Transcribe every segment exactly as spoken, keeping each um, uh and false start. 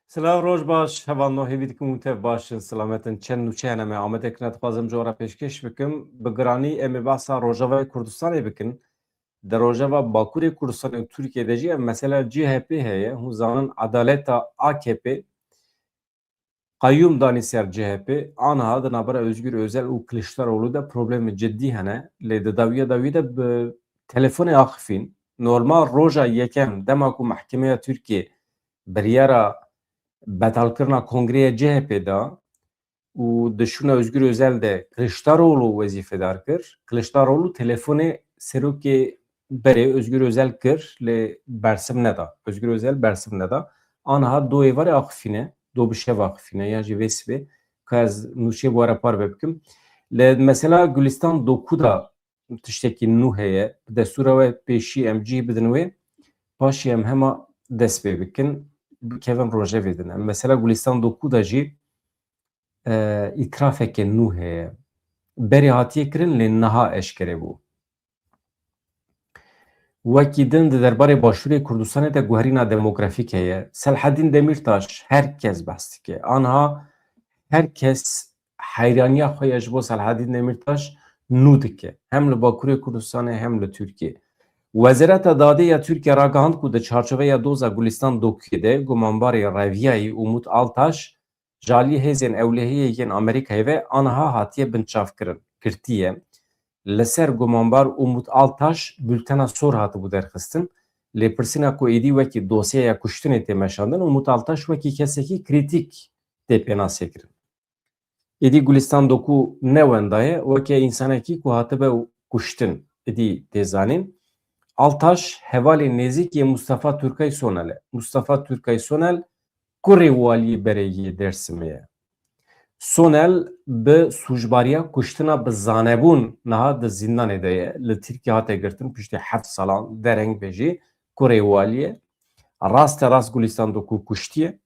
Silav, roj baş, hevalno, hêvî dikim hûn tev baş in, silamet in. Çend nûçe hene me Amedê kirine, dixwazim ji we re pêşkêş bikim. Bi giranî em ê behsa Rojavayê Kurdistanê bikin. Di rojeva Bakurê Kurdistanê û Tirkiyê de jî ev mesela C H P heye. Hûn zanin edaleta A K P qeyûm danî ser C H P. Aniha di navbera Özgür Özel û Kiliçdaroglu de problemê cidî hene. Lê di dawiya dawî de bi telefonê axifîn. Normal roja yekem dema ku mehkemeya Tirkiyê biryara betalkirina kongreya C H P da û di şûna Özgür Özel de Kiliçdaroglu wezîfedar kir. Kiliçdaroglu telefonê serokê berê Özgür Özel kir, lê bersiv neda. Özgür Özel bersiv neda. Aniha do êvarê axifîne, do bi şev axifîne, yan jî vê sibê, ka ez nûçeyê bi we re parve bikim. Lê mesela Gulistan Doku da tiştekî nû heye. Bi destûra we pêşî em cih bidin wê, paşê em hema dest pê bikin, bikevin rojevê din. Em mesela Gulistan Doku da jî, e, îtirafeke nû heye. Berê hatiye kirin, lê niha eşkere bû. Wekî din di derbarê Başûrê Kurdistanê de guherîna demografîk heye. Selhedîn Demîrtaş her kes behs dike. Aniha her kes heyraniya xwe ya ji bo Selhedîn Demîrtaş nû dike. Hem li Bakurê Kurdistanê hem li Tirkiyê. Wezareta Dadê ya Tirkiye ragihand ku di çarçoveya doza Gulistan Dokuyê de gumanbarê reviyayî Umut Altaş ji aliyê hêzên ewlehiyê yên Amerîkayê ve aniha hatiye binçavkirin, girtiye. Li ser gumanbar Umut Altaş bultena sor hatibû derxistin. Lê pirsîna ku êdî wekî dosyeya kuştinê tê meşandin, Umut Altaş wekî kesekî krîtîk tê pênasekirin. Êdî Gulistan Doku ne wenda ye, weke însanekî ku hatibe kuştin êdî tê zanîn. Altaş hevalê nêzîk yê Mustafa Turkay Sonel e. Mustafa Turkay Sonel kurê waliyê berê yê Dêrsimê ye. Sonel bi sûcbariya kuştina bi zanebûn niha di zîndanê de ye. Li Tirkiye hate girtin piştî heft salan dereng be jî kurê waliyê. Raste rast Gulistan Doku kuştiye.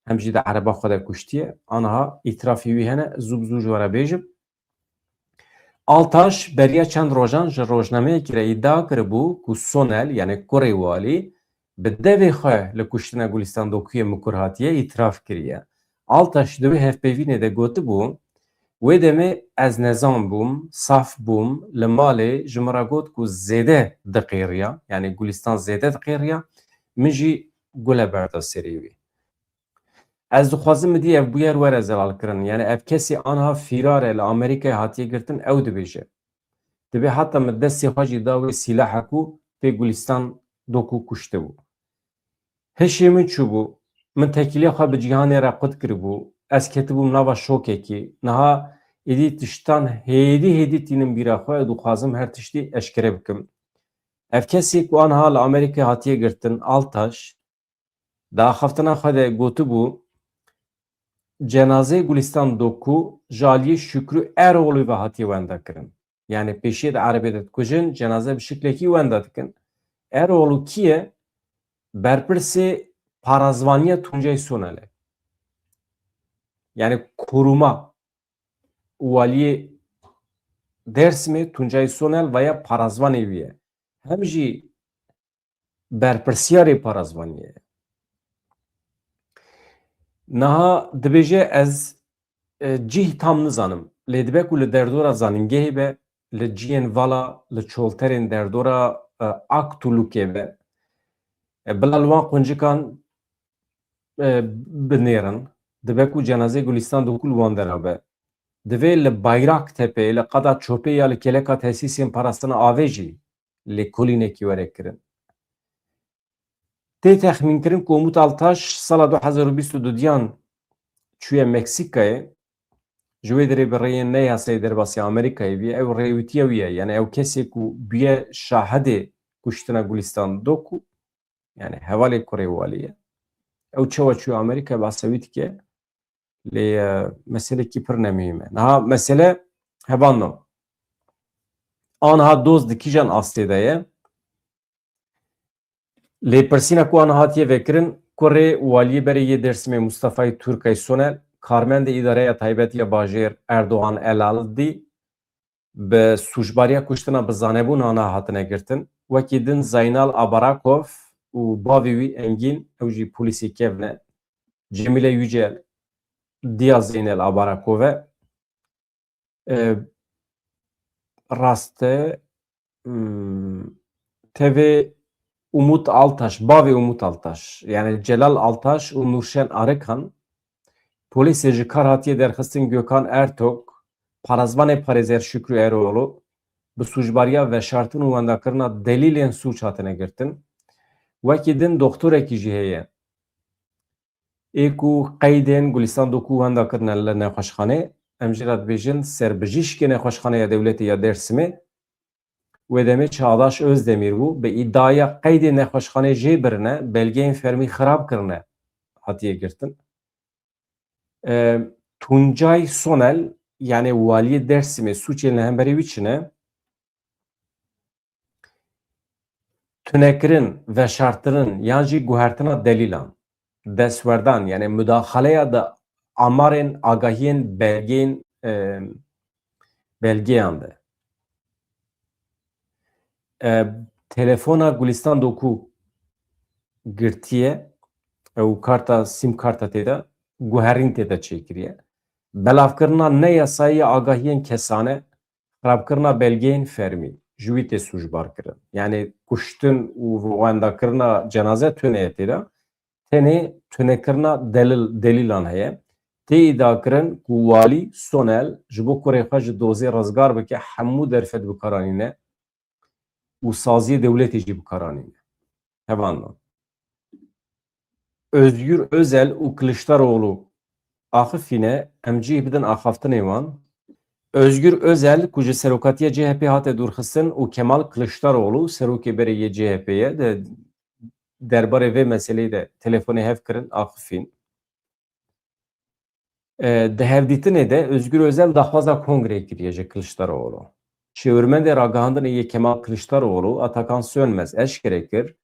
Hem jî di ereba xwe de kuştiye. Aniha îtirafê wî hene, zû bi zû ji we re bêjim. Altaş beriya çend rojan ji rojnameyekî re îdia kiribû ku Sonel, yanî kurê walî, bi devê xwe li kuştina Gulistan Dokuyê mikur hatiye îtiraf kiriye. Altaş di wê hevpeyvînê de gotibû, wê demê ez nezan bûm, saf bûm, li malê ji min re got ku zêde diqêriya, yanî Gulistan zêde diqêriya, min jî gule berda serê wî. Ez dixwazim êdî ev bûyer were zelalkirin. Yanî ev kesê aniha fîrar e, li Amerîkayê hatiye girtin, ew dibêje. Dibê heta min destê xwe jî da wê sîlaha ku pê Gulistan Doku kuştibû. Hişê min çûbû, min tekîliya xwe bi cîhanê re qut kiribû. Ez ketibûm nava şokekî. Niha êdî tiştan hêdî hêdî tînim bîra xwe, ez dixwazim her tiştî eşkere bikim. Ev kesê ku aniha li Amerîkayê hatiye girtin, Altaş, di axaftina xwe de gotibû, cenazeyê Gulistan Doku ji aliyê Şükrü Eroğlu ve hatiye wenda kirin. Yanî pêşiyê di erebê de dikujin, cenaze bi şiklekî wenda dikin. Eroğlu kî ye? Berpirsê parazvaniya Tuncay Sonel e. Yanî koruma waliyê Dêrsimê Tuncay Sonel veya parazvanê wî ye. Hem jî berpirsiyarê parazvaniyê ye. Niha dibêje, ez, e, cih tam nizanim. Lê dibe ku li derdora zanîngehê be, li ciyên vala, li çolterên derdora, e, Aktulukê be. E, bila li wan quncikan, e, binêrin. Dibe ku cenazê Gulistan Doku li wan dera be. Divê li Bayraktepeyê, li qada çopê ya li kêleka tesîsên parastina avê jî lêkolînekî were kirin. Tê texmînkirin ku Umut Altaş sala du hezar û bîst û duyan çûye Meksîkayê, ji wê derê bi rêyên ne yasayê derbasî Amerîkayê bûye. Ew rêwîtiya wî ye. Yanî ew kesê ku bûye şahidê kuştina Gulistan Doku, yanî hevalê kurê walî ye. Ew çawa çûye Amerîkayê, behsa wî dike. Lê, e, meselekî pir nemihîm e. Niha mesele hevalno. Aniha doz di kîjan astê de ye? Lê pirsîna ku aniha hatiye vekirin, kurê waliyê berê yê Dêrsimê Mustafayê Turkay Sonel, karmendê Îdareya Taybet ya Bajêr Erdoğan Elaldi, bi sûcbariya kuştina bi zanebûn aniha hatine girtin. Wekî din Zaynal Abarakov û bavê wî Engîn, ew jî polîsê kevn e. Cemîle Yücel, Diya Zeynel Abarakove, e, rast e, hmm, tevê Umut Altaş, bavê Umut Altaş, yani Celal Altaş û Nurşen Arıkan, polîsê ji kar hatiye derxistin Gökhan Ertok, parêzvanê parêzer Şükrü Eroğlu, bi sûcbariya veşartin û wendakirina delîlên sûc hatine girtin. Wekî din doktorekî jî heye. Ê ku qeydên Gulistan Doku wenda kirine li nexweşxanê, em jê re dibêjin serbijîşkê nexweşxaneya dewletê ya Dêrsimê, wê demê Çağdaş Özdemir bû, bi îdiaya qeydê nexweşxanê jê birine, belgeyên fermî xirab kirine, hatiye girtin. E, Tuncay Sonel, yani waliyê Dêrsimê, sûcên li hemberî wî çi ne? Tunekirin, veşartirin yan jî guhertina delîlan, destwerdan, yani mudaxaleya di amarên agahiyên belgeyên, e, belgeyan de. E, telefona Gulistan Doku girtiye, ew karta, sîm karta tê de, guherîn tê de çêkiriye. Belavkirina neyasayî ya agahiyên kesane, xirabkirina belgeyên fermî ji wî tê sûcbar kirin. Yani kuştin û wendakirina cenaze tune ye tê de. Tenê tunekirina delil, delîlan heye. Tê îdia kirin ku walî Sonel ji bo kurê xwe ji dozê rizgar bike, hemû derfet bi kar anîne û saziyê dewletê jî bi kar anîne. Hevalno. Özgür Özel û Kiliçdaroğlu axifîne, em cih bidin axaftinê wan. Özgür Özel ku ji serokatiya C H P hate dûrxistin û Kemal Kiliçdaroğlu serokê berê yê C H P ye, di derbarê vê meseleyê de telefonê hev kirin, axifîn. E, di hevdîtinê de Özgür Özel daxwaza kongreyê kiriye ji Kiliçdaroğlu. Çêwirmendê ragihandinê yê Kemal Kiliçdaroğlu, Atakan Sönmez eşkere kir,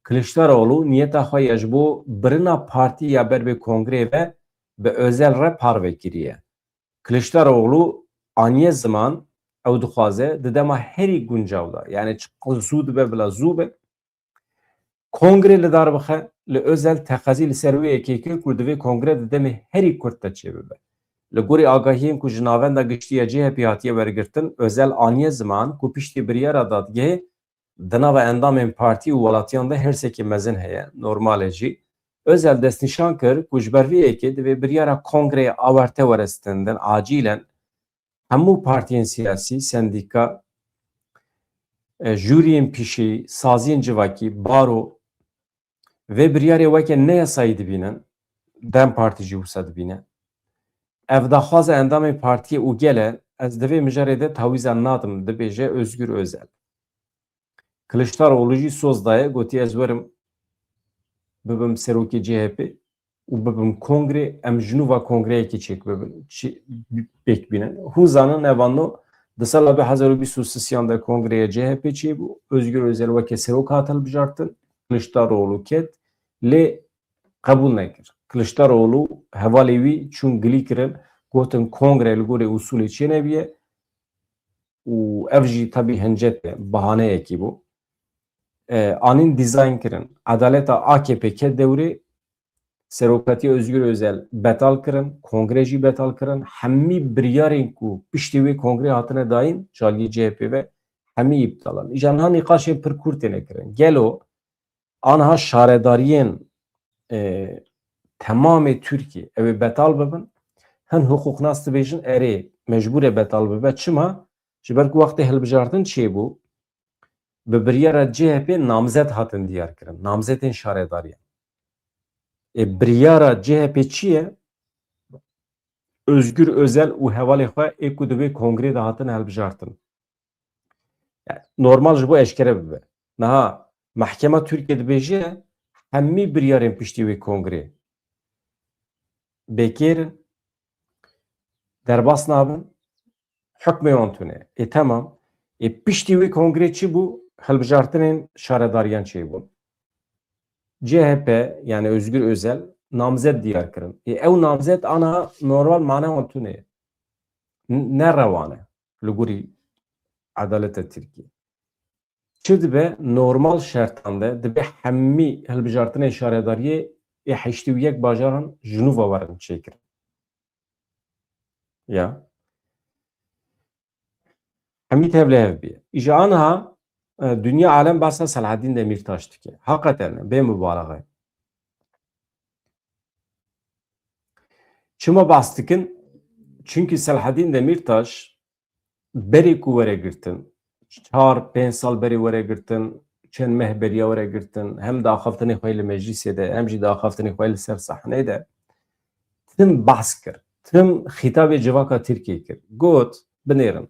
Kiliçdaroğlu niyeta xwe ya ji bo birina partî ya ber bi kongreyê ve bi Özel re parve kiriye. Kiliçdaroğlu aniye ziman, ew dixwaze di dema herî guncaw de, yani çiqas zû dibe bila zû be, kongrê li dar bixe, li Özel teqezî li ser wê yekê kir ku divê kongre di demê herî kurt de çêbibe. Li gorî agahiyên ku ji Navenda Giştî ya C H P hatiye wergirtin, Özel aniye ziman ku piştî biryara dadgehê di nava endamên partî û welatiyan de hirsekê mezin heye, normal e jî. Özel destnîşan kir ku ji ber vê yekê divê biryara kongreyê awarte were stendin, acîlen hemû partiyên siyasî, sendîka, e, jûriyên pîşeyî, saziyên civakî, baro, vê biryarê weke neyasayî dibînin, DEM Partî jî wisa dibîne. Ev daxwaza endamên partiyê û gel e, ez di vê mijarê de tawîza nadim, dibêje Özgür Özel. Kiliçdaroğlu jî soz daye, gotiye, ez werim bibim serokê C H P û bibim kongrê, em ji nû ve kongreyekê çêk bibin, çi-, pêk bînin. Hûn zanin, evanno di sala du hezar û bîst û sisiyan de kongreya C H P çêbû, Özgür Özel weke serok hat hilbijartin, Kiliçdaroğlu ket, lê qebûl nekir. Kiliçdaroğlu hevalê wî çûn gilî kirin, gotin kongre li gorî usulê çênebiye û ev jî tabî hincet e, bahaneyekî bû. E, anîn dîzayn kirin. Edaleta A K P ket dewrê, serokatiya Özgür Özel betal kirin, kongre jî betal kirin. Hemî biryarên ku piştî wê kongrê hatine dayîn, ji aliyê C H P ve hemî îptal in. Îja niha nîqaşên pir kûr têne kirin. Gelo aniha şaredariyên, e, temamê Tirkiyê ew ê betal bibin? Hin hiqûqnas dibêjin, erê, mecbûr e betal bibe. Çima? Ji ber ku wextê hilbijartin çêbû, bi biryara C H P namzet hatin diyar kirin. Namzetên şaredariyan. Ê, biryara C H P çi ye? Özgür Özel û hevalê xwe ê ku di vê kongrê de hatin hilbijartin. Yani, normal ji bo eşkere bibe. Niha mehkema Tirkiye dibêje, hemî biryarên piştî wê kongrê bêkêr in, derbas nabin, hukmê wan tune. Ê, temam. Ê, piştî wê kongrê çi bû? Hilbijartinên şaredariyan çêbûn. C H P, yani Özgür Özel, namzet diyar kirin. Ê, ew namzet ana normal mane wan tune ye. N-, ne rewan e li gorî edaleta Tirkiye. Çi dibe, normal şertan de dibe hemî hilbijartinên şaredariyê ê heştê û yek bajaran ji nû ve werin çêkirin. Ya. Hemî tevlihev bûye. Îja aniha, e, dinya alem behsa Selahedîn Demîrtaş dike. Heqeten, bê mubalaxe. Çima behs dikin? Çimkî Selahedîn Demîrtaş berê ku were girtin, çar, pênc sal berê were girtin, çend meh beriya were girtin, hem di axaftinê xwe yê li meclîsê de, hem jî di axaftinê xwe yê li ser sahneyê de, tim behs kir, tim xîtabê civaka Tirkiyê kir. Got, binêrin,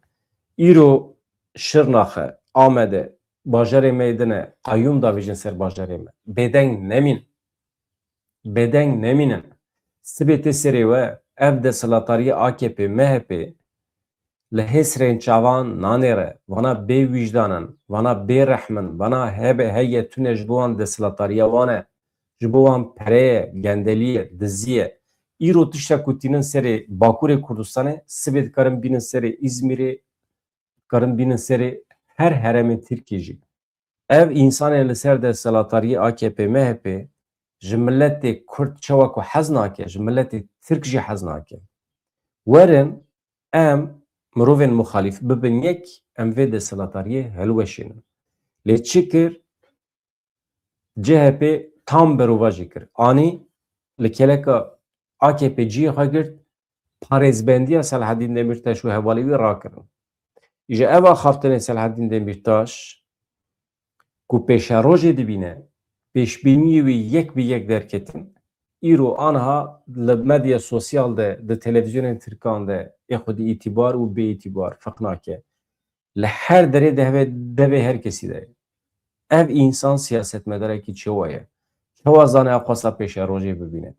îro Şirnaxe, Amede, bajarê me yê din e, qeyûm davêjin ser bajarê me. Bêdeng nemîn. Bêdeng nemînin. Sibê tê serê we, ev desthilatdariyê A K P, M H P, li hêsrên çavan nanêre, vana bê wîjdan in, vana bê rehm in, vana hebe heye tune ji bo wan desthilatdariya wan e, ji bo wan pere ye, gendelî ye, dizî ye. Îro tişta ku tînin serê Bakurê Kurdistanê, sibê dikarin bînin serê Îzmîrê, dikarin bînin serê her herêmên Tirkiyê jî. Ev însanên li ser desthilatdariyê A K P M H P ji miletê Kurd çawa ku hez nake, ji miletê Tirk jî hez nake. Werin em mirovên muxalîf bibin yek, em vê desthilatdariyê hilweşînin. Lê çi kir? C H P tam berovajî kir. Anî li keleka A K P cihê xwe girt, parêzbendiya Selahedîn Demîrtaş û hevalê wî rakirin. Îja ev axaftinê Selahedîn Demîrtaş ku pêşerojê dibîne, pêşbîniyê wî yek bi yek derketin, îro aniha li medya sosyal de, di televîzyonên tirkan de ê xwedî îtîbar û bêîtîbar ferq nake. Li her derê dehvê, devê her kesî de ye. Ev însan siyasetmedarekî çawa ye? Çawa zane ew xwesta pêşerojê bibîne?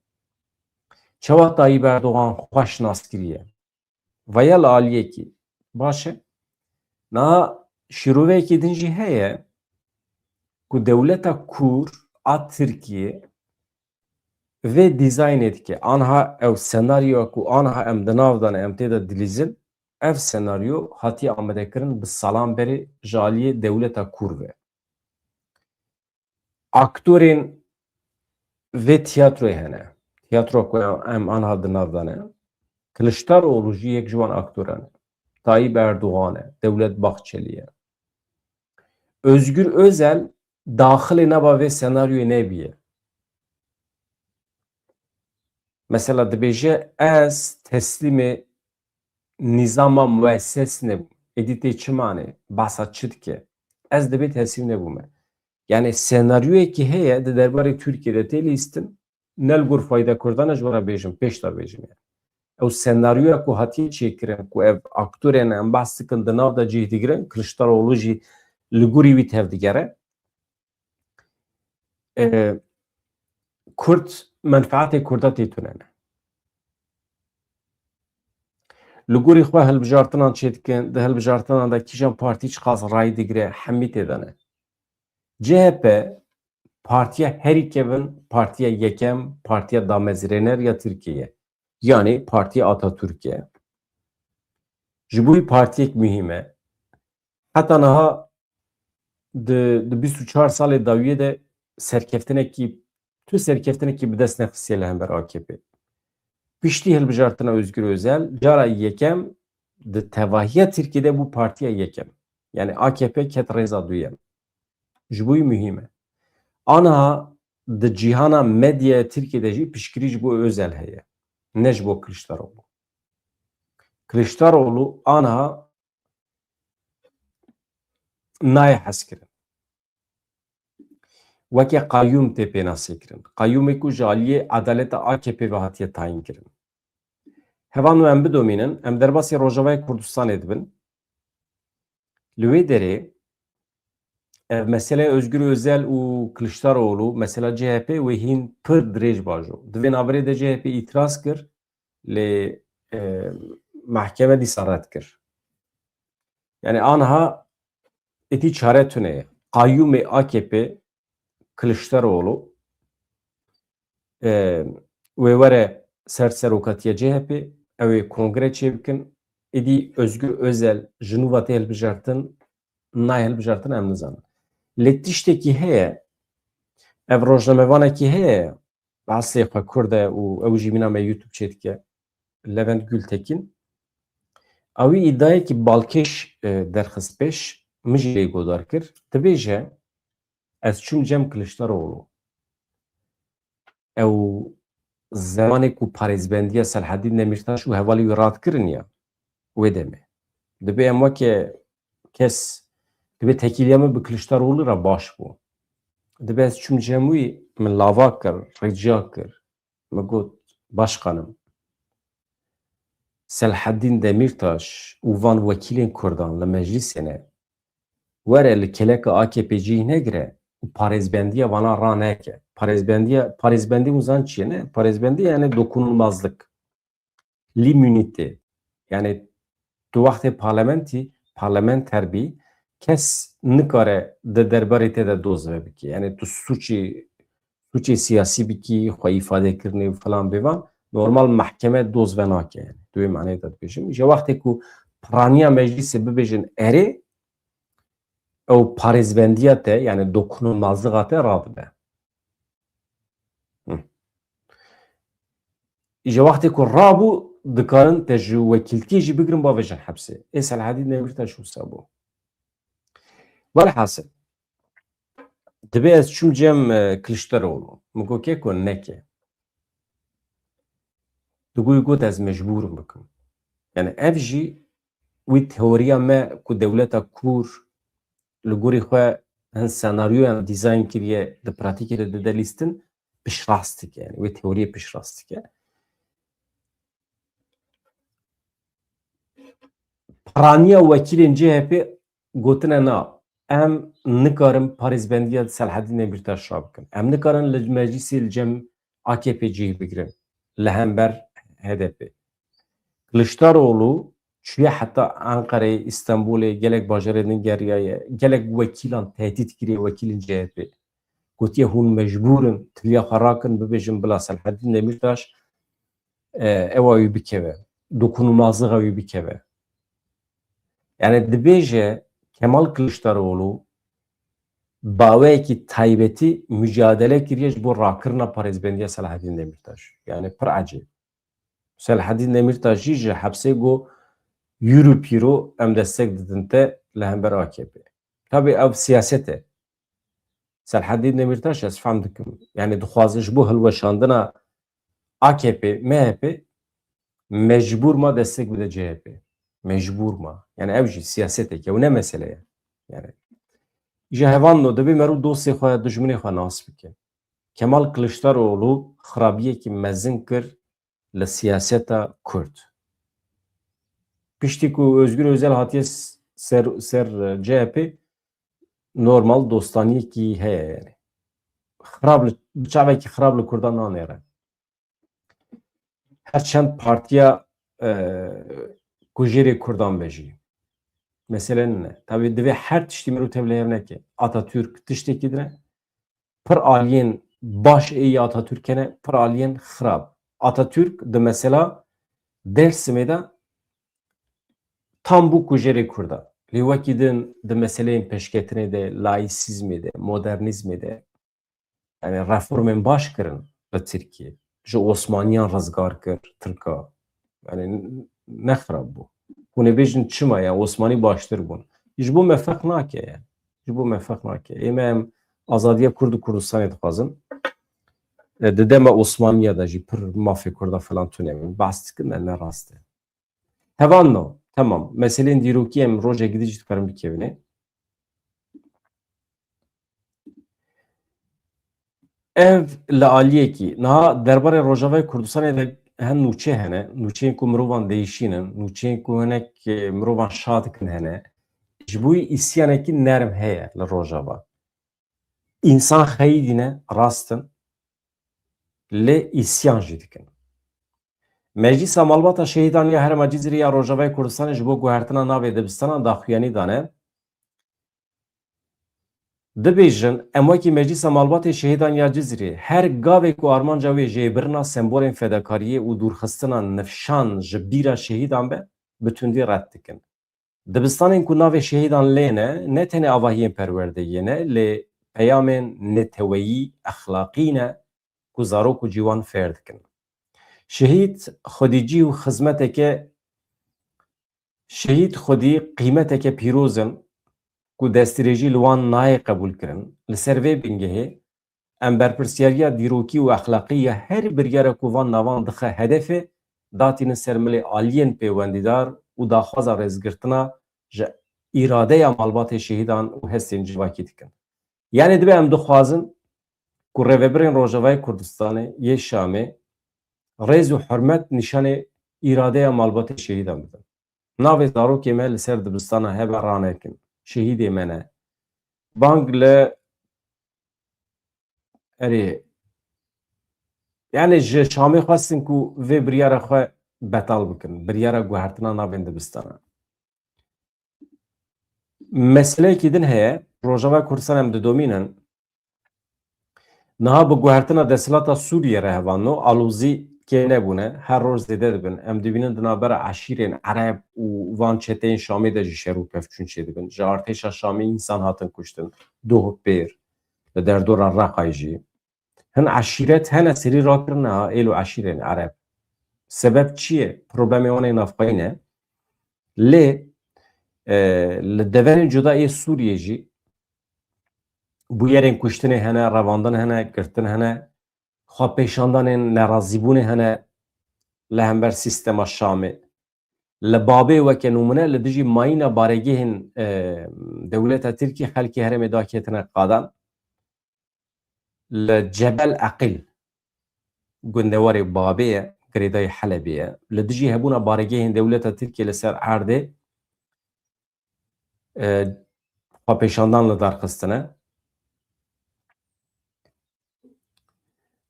Çawa Tayyip Erdogan xweş nas kiriye? Veya li aliyekî. Baş e. Niha şîroveyekî din jî heye ku dewleta kûr a Tirkiyê vê dîzaynê dike. Anha ew senaryoya ku anha em di nav de ne, em tê de dilîzin, ev senaryo hatiye amadekirin bi salan berê ji aliyê dewleta kûr ve. Aktorên vê tiyatroyê hene. Tiyatro ku em anha di nav de ne. Kiliçdaroğlu jî yek ji wan aktoran e. Tayyip Erdogan e, Devlet Bahçeli ye. Özgür Özel daxilê nava vê senaryoyê nebiye. Mesela dibêje, ez teslîmê nîzama muesses nebûm. Êdî tê çi manê? Behsa çi dike? Ez dibê teslîm nebûme. Yani senaryoyekî heye di derbarê Tirkiyê de tê lîstin, ne li gor fayda Kurdan e, ji we re bêjim, pêş de bêjim yani. Ew senaryoya ku hatiye çêkirin, ku ev aktorên em behs dikin di nav de cih digirin, Kiliçdaroğlu jî li gorî wî tevdigere. E, Kurd, menfaetê Kurda tê tune ne. Li gorî xwe hilbijartinan çêdikin, di hilbijartinan de kîjan partî çiqas rayî digire, hemî tê de ne. C H P partiya herî kevin, partiya yekem, partiya damezrêner ya Tirkiyê ye. Yanî partiya Atatürk e. Ji bo wî partiyek muhîm e. Heta niha di, di bîst û çar salê dawiyê de serkeftinekî, tu serkeftinekî bi dest nexistiye li hember A K P. Piştî hilbijartina Özgür Özel, cara yekem di tevahiya Tirkiyê de bû partiya yekem. Yani A K P ket rêza duyem. Ji bo wî muhîm e. Aniha di cîhana medyaya Tirkiyê de jî piştgirî ji bo Özel heye. Ne ji bo Kiliçdaroğlu. Kiliçdaroğlu aniha nayê hezkirin. Weke qayûm tê pênasê kirin. Qayûmê ku ji aliyê edaleta A K P ve hatiye tayîn kirin. Hevalno em bidomînin, em derbasî Rojavayê Kurdistanê dibin. Li wê derê ev meseleya Özgür Özel û Kiliçdaroğlu, mesela C H P wê hîn pir dirêj bajo. Di vê navberê de C H P îtiraz kir, lê, e, mehkeme dîsa red kir. Yani aniha êdî çare tune ye. Qayûmê A K P Kiliçdaroğlu, e, wê were ser serokatiya C H P, ew ê kongre çêbikin. Êdî Özgür Özel ji nû ve tê hilbijartin, nayê hilbijartin em nizanin. Lê tiştekî heye, ev rojnamevanekî heye, eslê xwe Kurd e û ew jî mîna me YouTube çêdike, Levent Gültekin. Ewî îdayekî balkêş, e, derxist pêş, min jî lê godar kir. Dibêje, ez çûm cem Kiliçdaroğlu. Ew zemanê ku parêzbendiya Selhedîn Demîrtaş û hevalê wî radikirin ya, wê demê. Dibê em weke kes, dibê tekîliya min bi Kiliçdaroğlu re baş bû. Dibê ez çûm cem wî, min lava kir, rica kir. Min got, başqanim, Selhedîn Demîrtaş û van wekîlên Kurdan li meclîsê ne, were li keleka A K P cih negire û parêzbendiya vana raneke. Parêzbendiya, parêzbendî hûn zan çi ye, ne? Parêzbendî yani dokunulmazlık, l'immunité. Yani tu wextê parlamentî, parlamenter bî, kes nikare di derbarê te de doz vebike. Yani tu suçî, suçê siyasî bikî, xwe îfade kirinê û filan bêvan, normal mehkeme doz venake. Yani tu wê maneyê de dibêjim. Ji wextê ku piraniya meclîsê bibêjin erê, ew parêzbendiya te, yani dokunulmazlığa te radibe. Hı. Ji wextê ku rabû, dikarin te ji wekîltiyê jî bigirin, bavêjin hepsê. Ê Selhedîn Demîrtaş wisa bû. Welhasil, dibê ez çûm cem, e, Kiliçdaroğlu. Min got, keko, neke. Digoyî got, ez mecbûr im bikim. Yani ev jî wî teoriya me ku dewleta kûr li gorî xwe hin senaryoyan dîzayn kiriye, di pratîkê de dide lîstin, piştrast dike. Yani wê teoriyê piştrast dike. Piraniya wekîlên C H P gotine na, em nikarin parêzbendiya Selhedîn Demîrtaş rabikin. Em nikarin li meclîsê li cem A K P cih bigirin. Li hember H D P. Kiliçdaroğlu çûye heta Enqereyê, Îstanbulê, gelek bajarê din geriyaye, gelek wekîlan tehdît kiriye, wekîlên C H P. Gotiye, hûn mecbûr in tiliya xwe rakin, bibêjin bila Selhedîn Demîrtaş, e, ewa wî bikeve, dokunulmazlığa wî bikeve. Yani dibêje Kemal Kiliçdaroğlu baweyekî taybetî mücadele kiriye ji bo rakirina parêzbendiya Selahedîn Demîrtaş. Yani pir ecêb. Selahedîn Demîrtaş jî ji hepsê got, yürü pîro, em destek didin te li hember A K P. Tabi ev siyaset e. Selahedîn Demîrtaş ez fehm dikim. Yani dixwaze ji bo hilweşandina A K P, M H P mecbûr ma destek bide C H P. Mecbûr ma. Yani ev jî siyasetek e, ew ne mesele ye. Yani ji hevan no, dibê meriv dostê xwe, dijminê xwe nas bike. Kemal Kiliçdaroğlu xirabiyekî mezin kir li siyaseta Kurd. Piştî ku Özgür Özel hatiye s-, ser, ser, e, C H P, normal dostaniyekî heye yani. Xirab li, bi çavekî xirab li Kurdan nanêre. Her çend partiya, e, ku jêrê Kurdan be jî. Mesele ne. Tabi divê her tiştî mirov tevlê hev neke. Atatürk tiştekî din e. Pir aliyên baş ê yê Atatürk hene, pir aliyên xirab. Atatürk di mesela Dêrsimê de tam bû ku jêrê Kurda. Lê wekî din di meseleyên pêşketinê de, laîsîzmê de, modernîzmê de, yani reformên baş kirin li Tirkiyê. Ji Osmaniyan rizgar kir Tirka. Yani ne xirab bû. Hûn ê bêjin çima ya Osmanî baştir bûn. Ji bo me ferq nake ya. Ji bo me ferq nake. Ê me em azadiya Kurd û Kurdistanê dixwazin. E, di dema Osmaniya de jî pir mafê Kurda falan tune bûn. Behs dikin, ne, ne rast e. Hevalno, temam. Meselên dîrokî em rojek dî jî dikarin bikevine. Ev li aliyekî. Niha derbarê Rojavayê Kurdistanê de hin nûçe hene. Nûçeyên ku mirovan değişînin, nûçeyên ku hinek, e, mirovan şa dikin hene. Ji bo îsyanekî nerm heye li Rojava. Însan xeyîdî ne, rast in, lê îsyan jî dikin. Meclîsa Malbata Şehîdan ya Herêma Cizîrê ya Rojavayê Kurdistanê ji bo guhertina navê dibistanan daxuyanî dane. Dibêjin, em wekî Meclîsa Malbatê Şehîdan ya Cizîrê, her gavê ku armanca wê jêbirina sembolên fedakariyê û dûrxistina nifşan ji bîra şehîdan be, bi tundî red dikin. Dibistanên ku navê şehîdan lê ne, ne tenê avahiyên perwerdeyê ne, lê peyamên neteweyî, exlaqî ne. ku zarok û ciwan fêr dikin. Şehîd xwedî cî û xizmeteke, şehîd xwedî qîmeteke pîroz in ku destdirêjî li wan nayê qebûlkirin. Li ser vê bingehê em berpirsiyariya dîrokî û exlaqî ya her biryara ku van navan dixe hedefê, datînin ser milê aliyên pêwendîdar û daxwaza rêzgirtina ji îradeya malbatê şehîdan û hestên civakî dikin. Yanî dibe em dixwazin ku rêvebirên Rojavayê Kurdistanê yê Şamê rêz û hurmet nîşanê îradeya malbatê şehîdan bidin. Navê zarokê me li ser dibistana hebe ranekin. Şehîdê me ne. Bang li, erê, yanî ji Şamê xwestin ku vê biryara xwe betal bikin, biryara guhertina navên dibistana. Meseleyekî din heye, Rojava Kurdistan em didomînin. Niha bi guhertina desthilata Sûriyê re hevalno, alozî kêm nebûne, her roj zêde dibin. Em dibînin di navbera eşîrên Ereb û van çeteyên Şamê de jî şer û pevçûn çêdibin. Ji artêşa Şamê însan hatin kuştin, doh û pêr, li derdora Reqayê jî. Hin eşîret hene serî rakirine ha, êlo eşîrên Ereb. Sebeb çi ye? Problemê wan ê navxweyî ne. Lê, e, li deverên cuda yê Sûriyê jî bûyerên kuştinê hene, revandin hene, girtin hene, xwepêşandanên nerazîbûnê hene li hember sîstema Şamê. Li Babê weke nimûne li dijî mayîna baregehên, e, dewleta Tirkî xelkê herêmê daketine qadan. Li Cebel Eqîl, gundewarê Babê ye, girêdayî Helebê ye. Li dijî hebûna baregehên dewleta Tirkiyê li ser erdê, e, xwepêşandan li dar xistine.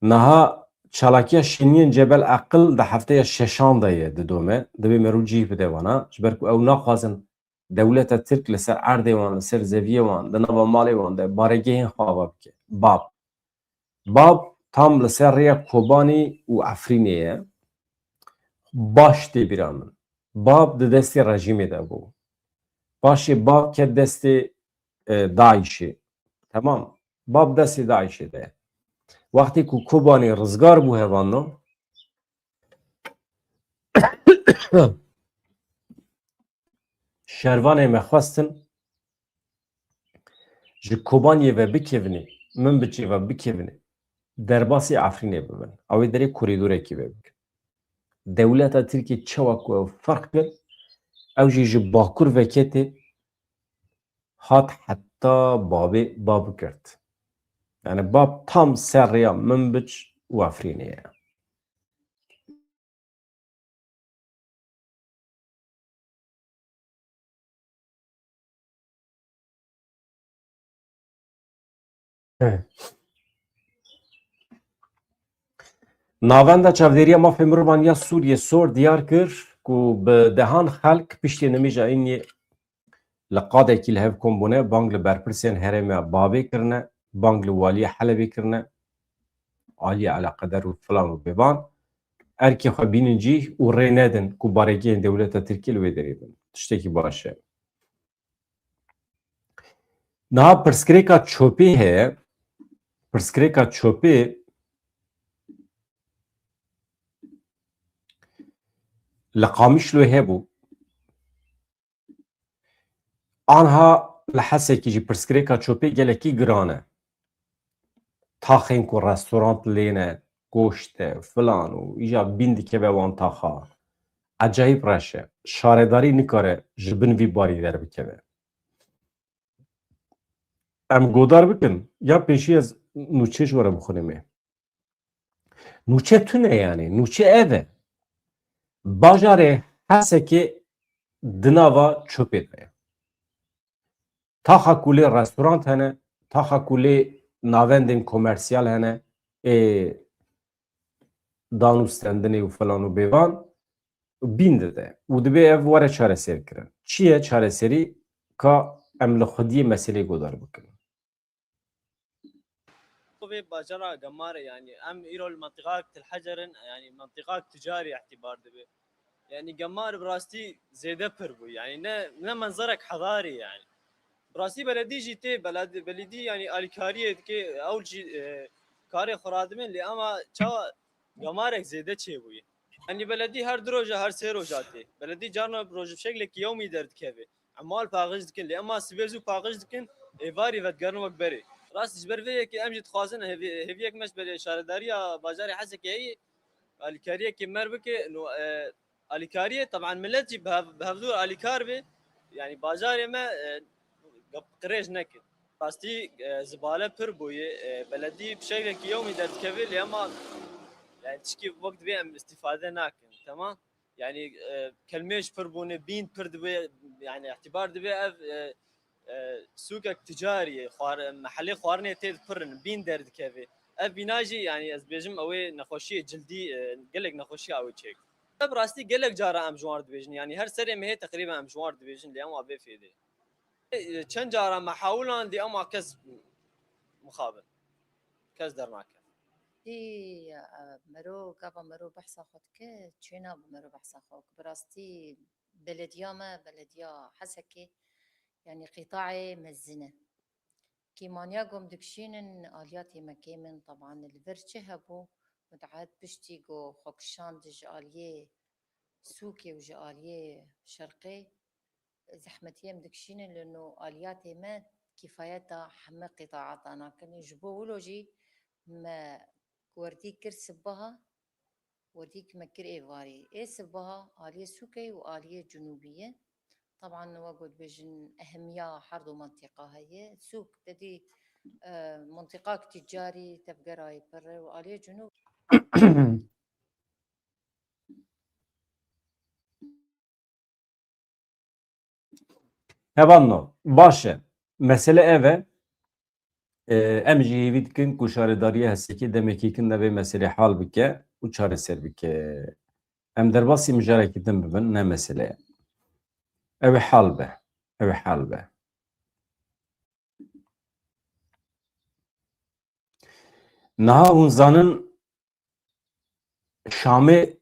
Niha çalakiya şêniyên Cebel Eqil di hefteya şeşan de ye didome. Divê merû cih bide wana. Ji ber ku ew naxwazin dewleta Tirk li ser erdê wan, li ser zeviyê wan, di nava malê wan de baregehên xwe ava bike. Bab. Bab tam li ser rêya Kobanî û Efrînê ye. Baş tê bîra min. Bab di destê rejîmê de bû. Paşê Bab ket destê, e, DAIŞê. Temam. Bab destê DAIŞê de ye. Wextê ku Kobanî rizgar bû hevalno, şervanê me xwestin ji Kobaniyê ve bikevine, Minbicê ve bikevine, derbasî Efrînê bibin. Ew ê derê korîdorekî vebikin. Dewleta Tirkiyê çawa ku ew ferq kir, ew jî ji Bakur veketê hat heta Babê, Bab girt. Yani Bab tam ser rêya Minbic û Efrînê ye. Navenda Çavdêriya Mafê Mirovan ya Sûriyê, SOHR, diyar kir ku bi dehan xelk piştî nimêja Îniyê li qadekî li hev kom bûne, bang li berpirsên herêma Babê kirine, bang li waliya Helebê kirine, aliyê eleqeder û filan û bêvan, erkê xwe bînin cîh û rê nedin ku baregehên dewleta Tirkiyê li wê derê bin. Tiştekî baş e. Niha pirsgirêka çopê heye. Pirsgirêka çopê li Qamişloyê hebû. Anha li Hesekî jî pirsgirêka çopê gelekî giran e. Taxên ku restorant lê ne, goşt e, filan û îja bîn dikeve wan taxa. Ecayîb reş e. Şaredarî nikare ji bin vî barî derbikeve. Em godar bikin, ya pêşî ez nûçê ji we re bixwînim ê. Nûçe tune yani, nûçe ev e. Bajarê Hesekê di nava çopê de ye. Taxa ku lê restorant hene, taxa ku lê navendên komersiyal hene, ê dan û stendinê û filan û bêvan, bîn dide û dibê ev were çareserkirin. Çi ye çareserî? Ka em li xwediyê meselê godar bikin. Vê bajara Gemar e, yani em îro li mentiqak Til Hecer in, yani mentiqak ticarî îhtîbar dibe. Yani Gemar bi rastî zêde pir bû. Yani ne, ne menzerek hedarî yani. Bi rastî beledî jî tê, beled-, belîdî yani alîkariyê dike, ew jî, e, Karê xwe radibin, lê ema çawa gemarek zêde çêbûye. Yanî beledî her du roja, her sê roja tê. Beledî carna roj bi şeklekî yewmî derdikeve. Emal paqij dikin, lê ema sibê zû paqij dikin, êvarî vedigerin wek berê. Rast ji ber vê yekê em jî dixwazin hêvî-, hêviyek me ji ber şaredariya bajarê Hesekê heye, alîkariyekê me bike. No, e, alîkariyê, teban milet jî bi hev-, bi hevdûr alîkar be, yanî bajarê me, e, qirêj neke. Rastî, e, zibale pir bûye, e, beledî bi şeklekî yewmî derdikeve, lê ema, yani, tişkî wek divê em îstîfade nakin, temam? Yani, e, kelmê jî pir bûne, bîn pir dibe, yani, îtîbar dibe ev, e, e, sûkek ticarî ye, xwar-, mehelê xwarinê tê de pir in, bîn derdikeve. Ev bîna jî, yani, ez dibêjim, ew ê nexweşiyê cildî, e, gelek nexweşiya ew ê çêk. Bi rastî gelek cara em ji wan re dibêjin, yani, her serê mehê teqrîben em ji wan re dibêjin, lê ema bê fêdê. E, çend cara me hewlan, lê ema kes mixabin. Kes dernake. Î, e, mero, gava mero behsa xwe dike, çêna bi mero behsa xwe. Bi rastî belediya me, belediya Hesekê, yanî qîtaê mezin e. Kêmaniya ku em dikişînin, aliyatê me kêm in, teban li vir çi hebû, mutehit piştî ku xwe kişand ji aliyê sûkê û ji aliyê şerqê, zehmetiyê em dikişînin, lê no aliyatê me kîfayeta heme qîtaata nakin. Ji bo wilo jî me werdî kir sibaha, werdî me kir êvarî. Ê sibaha aliyê sûkê û aliyê cinûbî ye. Teban we got bêjin ehemiya her du mentiqa heye. Sûk te dî, e, mentiqak ticarî tevgerayê pir e û aliyê cinûb Hevalno, baş e. Mesele ev e. E, em jî hêvî dikin ku şaredariya Hesekê demekî kin de vê meselê hal bike û çareser bike. Em derbasî mijarekî din bibin, ne mesele ye. Ew ê hal be. Ew ê hal be. Niha hûn zanin Şamê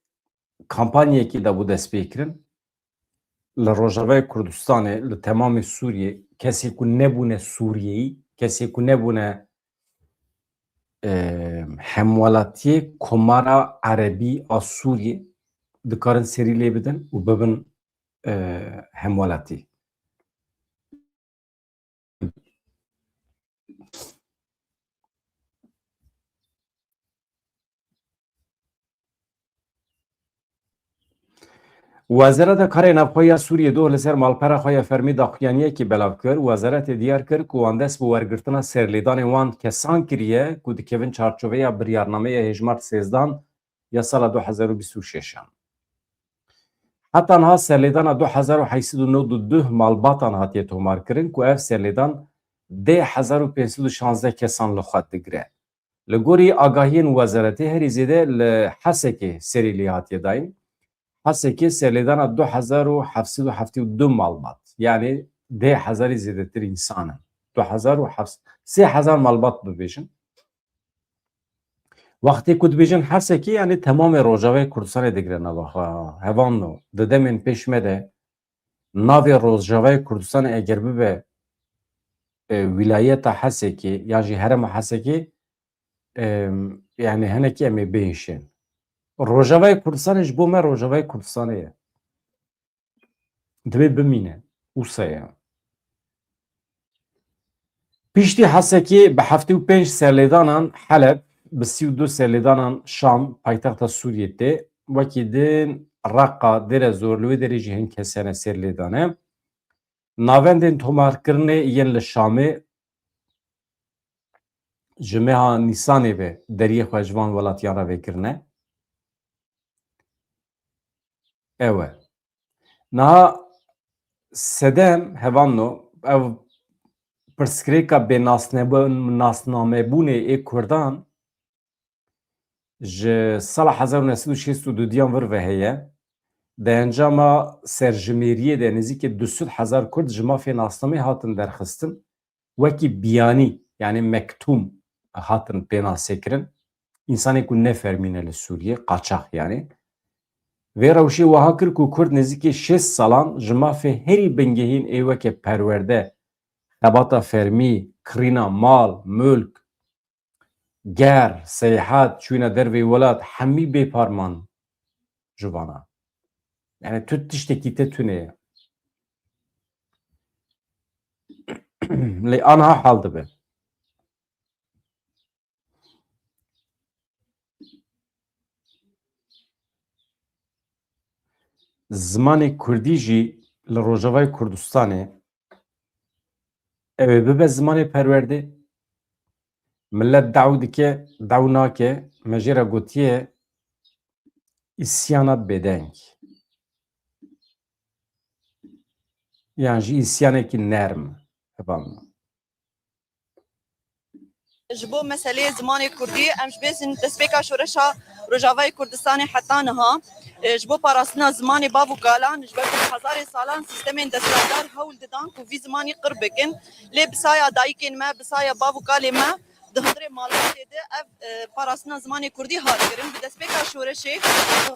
kampanyekî de bû destpêkirin. Li Rojavayê Kurdistanê, li temamê Sûriyê, kesê ku nebûne Sûriyeyî, kesê ku nebûne, e, hemwelatiyê Komara Erebî a Sûriyê, dikarin serî lê bidin û bibin, e, hemwelatî. Wezareta Karê Navxwe ya Sûriyê doh li ser malpera xwe ya fermî daxuyaniyekî belav kir. Wezaretê diyar kir ku wan dest bi wergirtina serlêdanê wan kesan kiriye ku dikevin çarçoveya biryarnameya hêjmar sêzdan ya sala du hezar û bîst û şeş an. Heta niha serlêdana du hezar û heyt sed û nod û du malbatan hatiye tomarkirin ku ev serlêdan deh hezar û pênc sed û şazdeh kesan li xwe digire. Li gorî agahiyên wezaretê herî zêde li Hesekê serî lê hatiye dayîn. Hesekê serlêdana du hezar û heft sed û heftê û du malbat, yanî deh hezarî zêdetir însan in. Du hezar û heft sed, sê hezar malbat bibêjin. Wextê ku dibêjin Hesekê, yanî temamê Rojavayê Kurdistanê digire nava xwe. Hevalno, di demên pêş me de navê Rojavayê Kurdistanê eger bibe, e, wîlayeta Hesekê yan jî herêma Hesekê, e, yanî hinekî em ê bihêşin. Rojavayê Kurdistanê ji bo me Rojavayê Kurdistanê ye. Divê bimîne. Wisa ye. Piştî Hesekê bi heftê û pênc serlêdanan Heleb, bi sî û du serlêdanan Şam, paytexta Sûriyê tê. Wekî din Reqa, Dêre Zor, li wê derê jî hin kes hene serlêdane. Navendên tomarkirinê yên li Şamê ji meha Nîsanê ve deriyê xwe ji van welatiyan re vekirine. Ew e. Niha sedem hevalno, ev pirsgirêka bê nasnebûn-, nasnamebûnê ê Kurdan ji sala hezar û neh sed û şêst û du diyan vir ve heye. Di encama serjimêriyê de nêzîkî du sed hezar Kurd ji mafê nasnameyê hatin derxistin. Wekî biyanî, yanî mektûm hatin pênasekirin. Însanê ku ne fermî ne li Sûriyê, qaçax yanî. Vê rewşê wiha kir ku Kurd nêzîkî şêst salan ji mafê herî bingehîn ê weke perwerde, xebata fermî, kirîna mal, mulk, ger, seyahat, çûyîna derveyî welat, hemî bêpar man ji vana. Yani tu tiştekî te tune ye. Lê anha hal dibe. Zimanê kurdî jî li Rojavayê Kurdistanê ew ê bibe zimanê perwerdê. Millet dew dike, dew nake, me jê re gotiye îsyana bêdeng. Yan jî îsyanekî nerm, hevalno. Ji bo meseleyê zimanê kurdî, em ji bêjin destpêka şoreşa Rojavayê Kurdistanê heta niha, e, ji bo parastina zimanê bav û kalan, ji ber ku hezarê salan sîstemên desthilatdar hewl didan ku vî zimanî qir bikin. Lê bi saya dayikên me, bi saya bav û kalê me di hundirê malbatê de ev, e, parastina zimanê kurdî hat kirin. Bi destpêka şoreşê, e,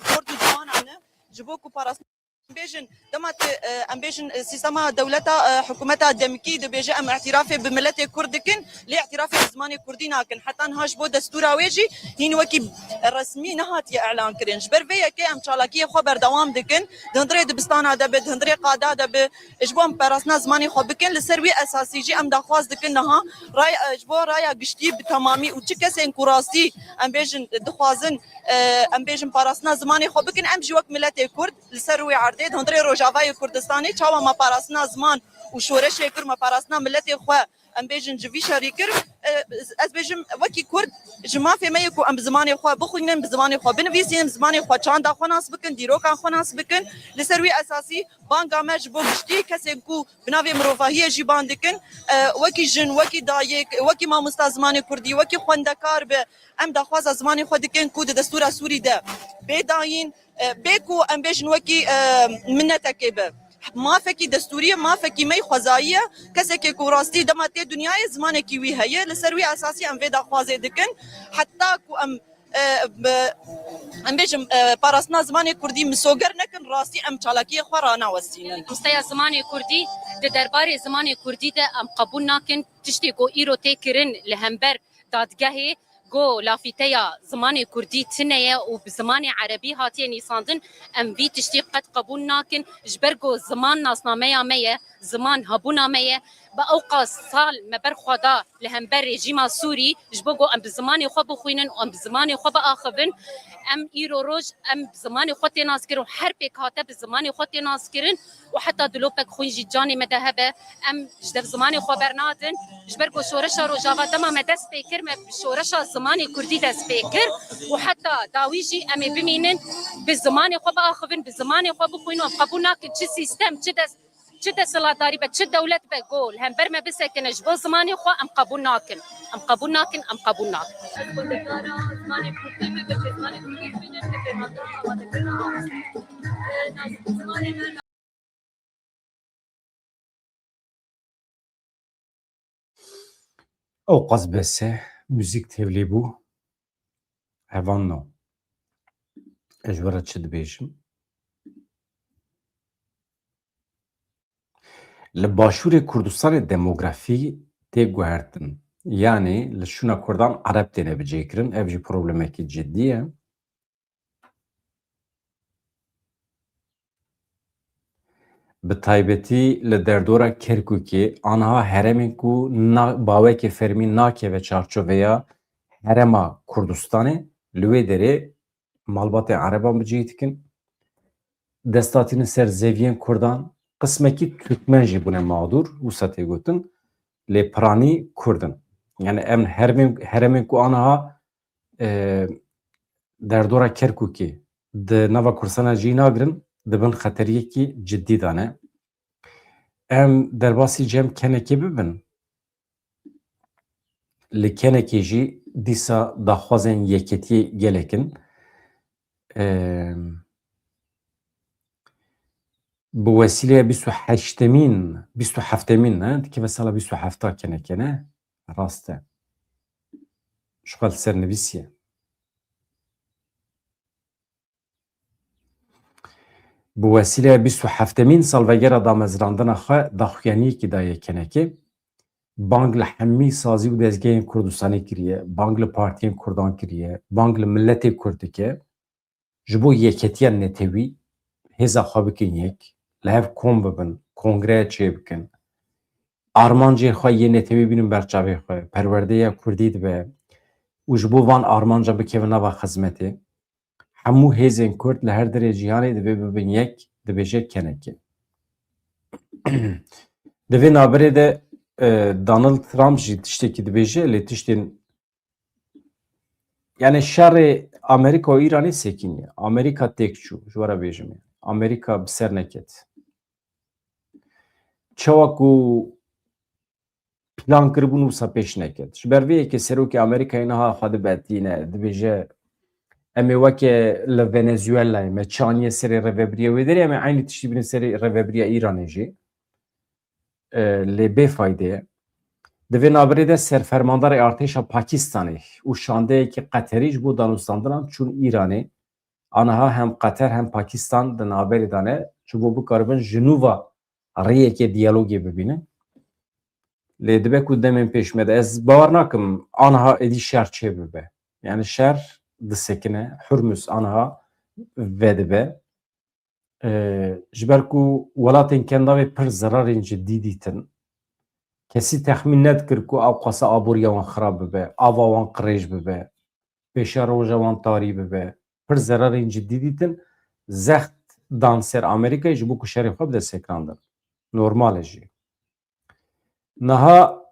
xort û ciwanan e, ji bo ku parastina Em bêjin, dema tu, e, em bêjin, e, sîstema dewleta, e, hikûmeta demkî dibêje, em îtirafê bi miletê kurd dikin, lê îtirafê bi zimanê kurdî nakin. Heta niha ji bo destûra wê jî hîn wekî resmî nehatiye îlan kirin. Ji ber vê yekê em çalakiyê xwe berdewam dikin. Di hundirê dibistana de be, di hundirê qada de be, ji bo em parastina zimanê xwe bikin. Li ser wî esasî jî em daxwaz dikin niha ray-, e, ji bo raya giştî bi temamî û çi kesên ku rastî em bêjin dixwazin, e, em bêjin parastina zimanê xwe bikin, em jî wek miletê kurd li ser rûyê erdê, di hundirê Rojavayê Kurdistanê, çawa me parastina ziman û şoreşê kir, me parastina miletê xwe, em bêjin, ji vî şerî kir. E, ez bêjim, wekî kurd, ji mafê me ye ku em bi zimanê xwe bixwînin, bi zimanê xwe binivîsînin, bi zimanê xwe çanda xwe nas bikin, dîrokan xwe nas bikin. Li ser wî esasî banga me ji bo giştî kesên ku bi navê mirovahiyê jî ban dikin, e, wekî jin, wekî dayik, wekî mamosta zimanê kurdî, wekî xwendekar be, em daxwaza zimanê xwe dikin ku di destûra Sûrî de bê dayîn, e, bê ku em bêjin wekî, e, minetekê be. Mafekî destûrî ye, mafekî me yî xwezayî ye. Kesekê ku rastî dema tê dinyayê zimanekî wî heye, li ser wî esasî em vê daxwazê dikin. Heta ku em, e, bi, em bêjin, e, parastina zimanê kurdî misoger nekin, rastî em çalakiyê xwe ranawestînin. Mamosteya zimanê kurdî, di derbarê zimanê kurdî de em qebûl nakin tiştê ku îro tê kirin li hember dadgehê, ku lafîteya zimanê kurdî tune ye û bi zimanê erebî hatiye nîsandin, em vî tiştî qet qebûl nakin, ji ber ku ziman nasnameya me ye, ziman hebûna me ye. Bi ewqas sal me ber xwe da li hember rejîma Sûrî, ji bo ku em bi zimanê xwe bixwînin û em bi zimanê xwe biaxivin. Em îro roj, em bi zimanê xwe tê naskirin û her pêkhate bi zimanê xwe tê naskirin û heta dilopek xwîn jî canê me de hebe, em ji dev zimanê xwe bernadin. Ji ber ku şoreşa Rojava dema me dest pê kir, me bi şoreşa zimanê kurdî dest pê kir û heta dawî jî em ê bimînin, bi zimanê xwe biaxivin, bi zimanê xwe bixwînin û em qebûl nakin çi sîstem, çi dest, çi desthilatdarî be, çi dewlet be, ku li hember me bisekine ji bo zimanê xwe, em qebûl nakin. Em qebûl nakin, em qebûl nakin. Ez xwendekara zimanê kurdî me, bi zimanê kurdî bînim, di pêvajoya amadekirina zimanê me. Ew qas bes e, muzîk tevlî bû. Hevalno, ez ji we re çi dibêjim? Li Başûrê Kurdistanê demografî tê guhertin. Yanî li şûna Kurdan Ereb têne bicêkirin. Ev jî problemekî cidî ye. Bi taybetî li derdora Kerkûkê, aniha herêmên ku na-, bawekê fermî nakeve çarçoveya herêma Kurdistanê, li wê derê malbatên Ereban bi cihê dikin. Dest hatînin ser zeviyên Kurdan, qismekî Tirkmen jî bûne mağdûr, wisa tê gotin, lê piranî Kurd in. Yani em hermên-, herêmên ku aniha, e, derdora Kerkûkê di nava Kurdistana cî nagirin, di bin xeteriyekî cidî de ne. Em derbasî cem kenekê bibin. Li kenekê jî dîsa daxwazên yeketiyê gelek in. Em, bi wesîleya bîst û heştemîn, bîst û heftemîn ne, dikeve sala bîst û hefta keneke ne, rast e. Ji xwe li ser nivîsiye. Bi wesîleya bîst û heftemîn salvegera damezrandina xwe daxuyaniyekî daye kenekê. bang li hemî sazî û dezgehên Kurdistanê kiriye, bang li partiyên Kurdan kiriye, bang li miletê Kurd dike. Ji bo yeketiya netewî hêza xwe bikin yek, li hev kom bibin, kongreya çêbikin, armancên xwe yê netewî bînin ber çavê xwe, perwerdeya Kurdî dibe û ji bo van armanca bikeve nava xizmetê. Hemû hêzên Kurd li her derê cîhanê divê bibin yek, dibêje kenekê. Di vê navberê de, e, Donald Trump jî tiştekî dibêje, lê tiştên, yani şerê Amerîka û Îranê sekiniye. Amerîka têk çû, ji we re bêjim. Amerîka bi ser neket. Çawa ku plan kiribûn wisa pêş neket. Ji ber vê yekê serokê Amerîkayê niha xwe dibetîne, dibêje, em ê weke li Venezuelayê, me çi aniye serê rêvebiriya wê derê, em ê eynî tiştî bînin serê rêvebiriya Îranê jî. E, lê bê fayde ye. Di vê navberê de serfermandarê artêşa Pakistanê û şandeyekî Qeterî ji bo danûstandinan çûn Îranê. Aniha hem Qeter hem Pakistan di navberê de ne, ji bo bikaribin ji nû ve rêyekê diyalogê bibînin. Lê dibe ku demên pêş me de, ez bawer nakim aniha êdî şer çê bibe. Yani şer disekine, Hurmuz aniha vedibe. E, ji ber ku welatên Kendavê pir zerarên cidî dîtin. Kesî texmîn nedikir ku ew qasa aboriya wan xirab bibe, ava wan qirêj bibe, pêşiya roja wan tarî bibe. Pir zerarên cidî dîtin. Zext dan ser Amerîkayê ji bo ku şerê xwe bide sekinandin. Normal e jî. Niha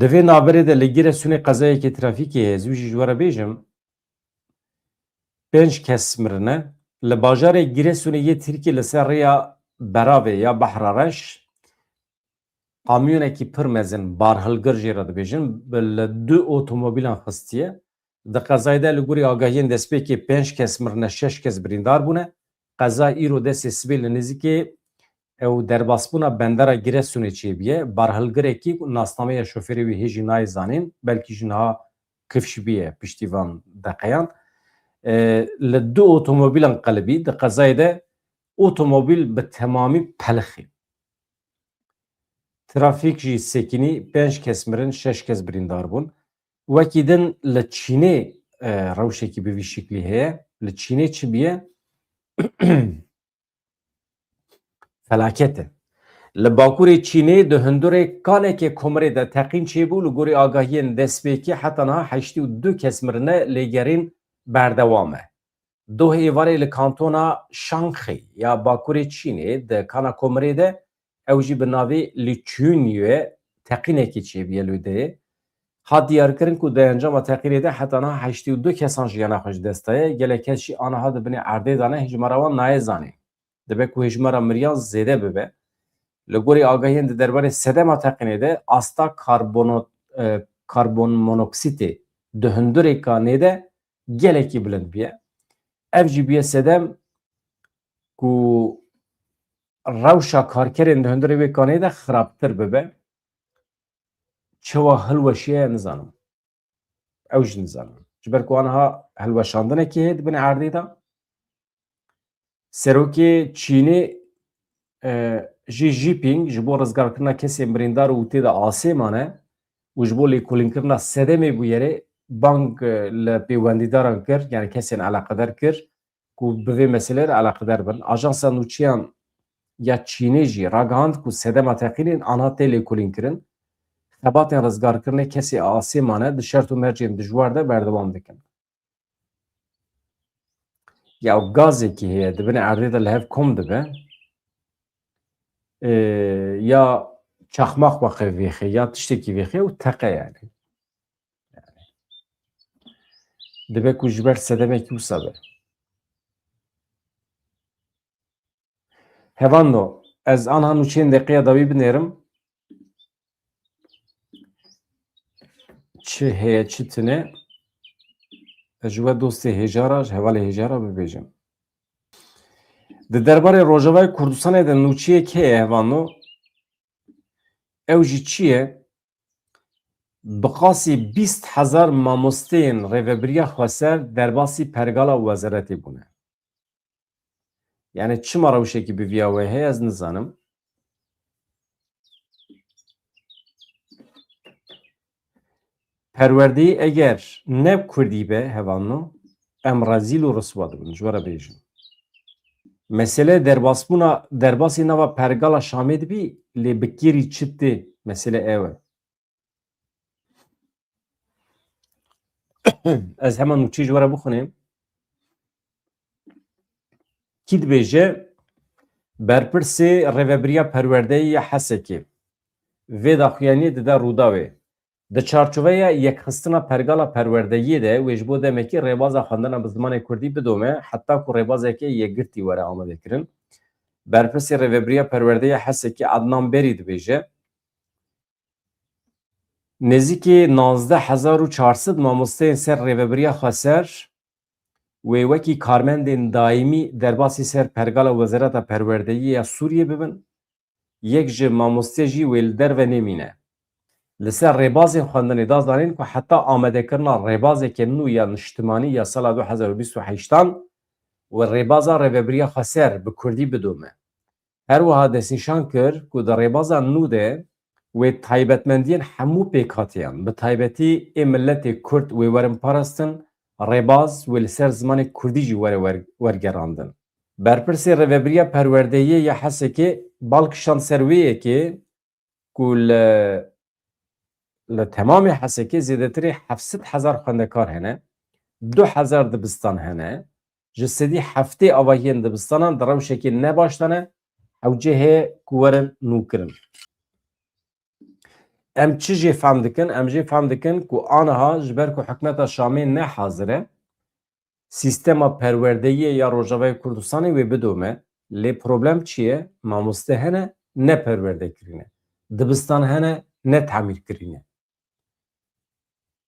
di vê navberê de li Giresunê qezayekê trafîkê heye, ez wî jî ji we re bêjim. Pênc kes mirine. Li bajarê Giresunê yê Tirkiyê li ser rêya Beravê ya Behra Reş, kamyonekî pir mezin, barhilgir jê re dibêjin, bi li du otomobîlan xistiye. Di qezayê de li gorî agahiyên destpêkê pênc kes mirine, şeş kes birîndar bûne. Qeza îro destê sibê li nêzîkê ew derbasbûna bendera Giresunê çêbûye. Barhilgirekî nasnameya şofêrê wî hê jî nayê zanîn, belkî jî niha kifş bûye piştî van deqeyan. E, li du otomobîlan qelibî, di qezayê de otomobîl bi temamî pelixî. Trafîk jî sekinî, pênc kes mirin, şeş kes birîndar bûn. Wekî din li Çînê, e, rewşekî bi vî şiklî heye. Li Çînê çi bûye? Felaket e. Li bakurê Çînê di hundurê kanekê komirê de teqîn çêbû, li gorî agahiyên destpêkê heta niha heştê û du kes mirine, lêgerîn berdewam e. Doh êvarê li kantona Şanxê ya bakurê Çînê di kana komirê de, ew jî bi navê Li Chunyue, teqînekî çêbûye li wê derê. Hat diyarkirin ku di encama teqînê de heta niha heştê û du kesan jiyana xwe ji dest daye, gelek kes jî aniha di binê erdê de ne, hejmara wan nayê zanîn. Dibe ku hejmara miriyan zêde bibe. Li gorî agahiyên di derbarê sedema teqînê de asta karbono-, e, karbon monoksîtê di hundurê kanê de gelekî bilind bûye. Ev jî bûye sedem ku rewşa karkerên di hundurê wê kanê de xirabtir bibe. Çawa hilweşiye nizanim. Ew jî nizanim. Ji ber ku aniha hilweşandinekî heye di bin erdê de. Serokê Çînê, e, Xi Jinping ji bo rizgarkirina kesên birîndar û tê de asê mane û ji bo lêkolînkirina sedemê bûyerê bang, e, li pêwendîdaran kir, yani kesên eleqedar kir ku bi vê meselê re eleqedar bin. Ajansa nûçeyan ya Çînê jî ragihand ku sedema teqînên aniha tê lêkolînkirin, xebatên rizgarkirinê kesê asê mane di şert û mercên dijwar de berdewam dikin. Ya gazekî heye, di bin erdê de li hev kom dibe. Ee, ya çaxmaq weqe vêxê, ya tiştekî vêxê û teqe yani. Dibe ku ji ber sedemekî wisa be. Hevando, ez anha nûçeyên deqeya dawî binêrim. Çi heye, çi tune? Ez ji we dostê hêjara, ji hevalê hêjara bibêjim. Di derbarê Rojavayê Kurdistanê de nûçeyek heye, hevando. Ew jî çi ye? Bi qasî bîst hezar mamosteyên Rêvebiriya Xweser derbasî pergala û wezeretê bûne. Yani çima rewşekî bi viya wê heye, ez nizanim. perwerdeyî eger ne bi kurdî be, hevalno, em rezîl û riswa dibin, ji we re bêjim. Mesele derbasbûna, derbasî nava pergala Şamê dibî, lê bi kîrî çi tê, mesele ew e. Ez heman nûçeyê ji we re bixwînim. Kî dibêje, berpirsê rêvebiriya perwerdeyê ya Hesekê vê daxuyaniyê dide Rûdawê. Di çarçoveya yekxistina pergala perwerdeyiyê de wê ji bo demekî rêbaza xwendina bi zimanê kurdî bidome, heta ku rêbazeke yekgirtî were amadekirin. Berpirsê rêvebiriya perwerdeyê ya Hesekê Adnan Berî dibêje, nêzîkî nozdeh hezar û çar sed mamosteyên ser rêvebiriya xweser wê wekî karmendên daîmî derbasî ser pergala Wezareta Perwerdeyiyê ya Sûriyê bibin, yek ji mamoste jî wê li derve nemîne. Li ser rêbazên xwendinê da zanîn ku heta amadekirina rêbazeke nû ya niştimanî ya sala du hezar û bîst û heştan wê rêbaza rêvebiriya xweser bi kurdî bidome. Her wiha destnîşan kir ku di rêbaza nû de wê taybetmendiyên hemû pêkhatiyan, bi taybetî ê miletê kurd wê werin parastin, rêbaz wê li ser zimanê kurdî jî were wer-, wergerandin. Berpirsê rêvebiriya perwerdeyiyê ya Hesekê bal kişand ser wê yekê ku li, li temamê Hesekê zêdetirê heft sed hezar xwendekar hene, du hezar dibistan hene, ji sedî heftê avahiyên dibistanan di rewşekê ne baş de ne, hewcê heye ku werin nûkirin. Em çi jê fehm dikin? Em jê fehm dikin ku aniha ji ber ku hikûmeta Şamê ne hazir e, sîstema perwerdeyiyê ya Rojavayê Kurdistanê wê bidome. Lê problem çi ye? Mamoste hene, ne perwerde kirîne. Dibistan hene, ne tamîr kirîne.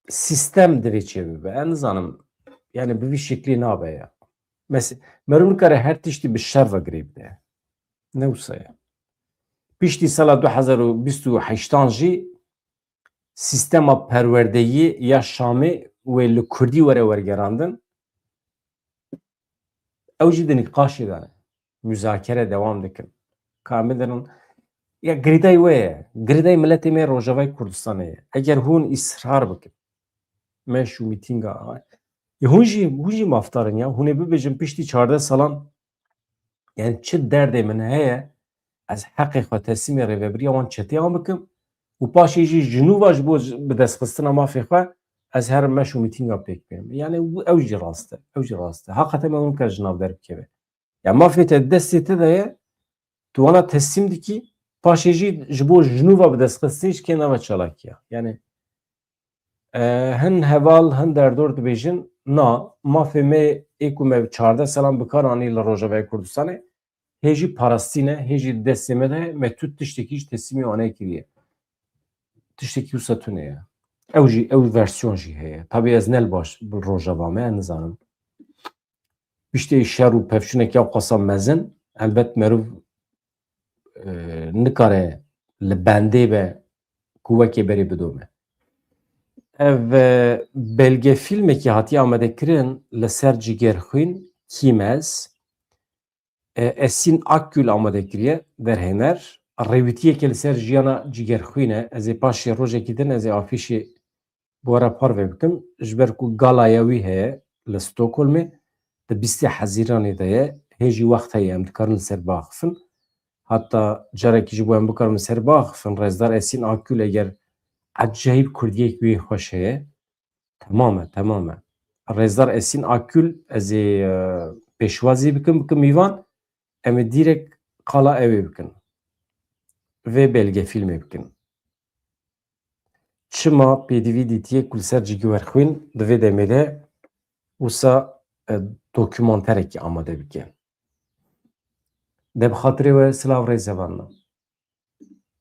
Sîstem divê çêbibe. Ez nizanim, yani bi vî şeklî nabe ya. Mes-, meriv nikare her tiştî bi şer ve girê bide. Ne wisa ye. Piştî sala du hezar û bîst û heştan jî sîstema perwerdeyî ya Şamê wê li kurdî were wergerandin. Ew jî di nîqaşê de ne. Muzakere dewam dikin. Ka em bidirin, ya girêdayî we ye. Girêdayî miletê me Rojavayê Kurdistanê ye. Eger hûn îsrar bikin, meş û mîtînga, e, hûn jî, hûn jî mafdar in ya. Hûn ê bibêjin piştî çardeh salan, yani çi derdê min heye, ez heqê xwe teslîmê rêvebiriya wan çeteyan bikim û paşê jî ji nû ve ji bo bidestxistina mafê xwe ez herim meş û mîtînga pêk bêm. Yani ew jî rast e, ew jî rast e. Heqeten me hûn kar ji nav derbikeve. Ya mafê te destê te de ye, tu wana teslîm dikî, paşê jî ji bo ji nû ve bidestxistinê ji kê nave çalakiya. Yani, e, hin heval, hin derdor dibêjin, na, mafê me ê ku me çardeh salan bi kar anî li Rojavayê Kurdistanê, hê jî parastî ne, hê jî destê me de, me tu tiştekî ji teslîmê wan nekiriye. Tiştekî wisa tune ye. Ew jî, ew versiyon jî heye. Tabî ez ne li baş, bi Rojava me, ez nizanim. Piştê şer û pevçûneke ew qasa mezin, elbet meriv, e, nikare li bendê be ku wekê berê bidome. Ev, e, belgefîlmekî hatiye amadekirin li ser Cigerxwîn, Kîmez, e, Esîn Akgül amade kiriye, derhêner. Rêwîtiyeke li ser jiyana Cigerxwîn e. Ez ê paşê rojekî din, ez ê afîşê bi we re parve bikim, ji ber ku galaya wî heye li Stockholmê, di bîstê Hezîranê de ye, hê jî wext heye em dikarin li ser biaxifin. Heta carekî ji bo em bikarin li ser biaxifin, Rêzdar Esîn Akgül eger ecayîb kurdiyek wî xweş heye, temam e, temam e. Rêzdar Esîn Akgül ez ê, e, pêşwazî bikim, bikim mîvan, em ê dîrek qala ew ê bikin. Vê belgefîlmê bikin. Çima pêdivî dîtiye ku li ser Cigerxwîn di vê demê de wisa, e, dokûmanterekî amade bike? De bi xatirê we silav rêz hevalno.